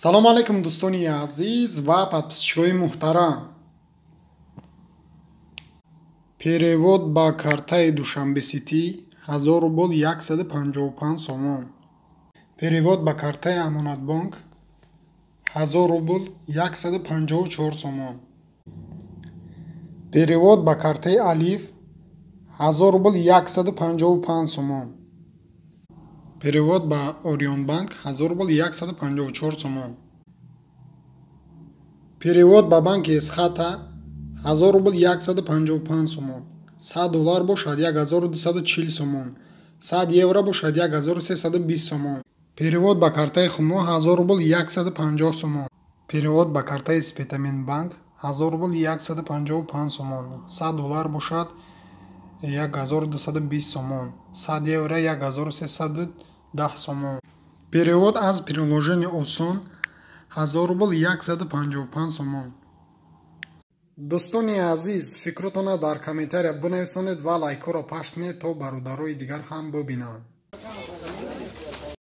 Салом алейкум, дӯстони азиз ва подписчикои муҳтарам. Перевод ба картаи Душанбе Ситӣ 1000 рубл 155 сомон. Перевод ба картаи Амонатбонк 1000 рубл 154 сомон. Перевод ба картаи Алиф 1000 рубл 155 сомон. Перевод ба Орионбанк 1000 рубл 154 сомон. Перевод ба банки Эсхата 1000 рубл 155 сомон. 100 доллар бошад 1240 сомон. 100 евро бошад 1320 сомон. Перевод ба картаи Хумо 1000 рубл 150 сомон. Перевод ба картаи Спитаменбанк 1000 рубл 155 сомон. 100 доллар бошад 1220 сомон. 100 евро 1310 сомон. Перевод аз приложение Осон 1000 рубл 155 сомон. Дӯстони азиз, фикротонро дар комментария бинависонед ва лайкҳоро пахш кунед, то бародарои дигар ҳам бибинанд.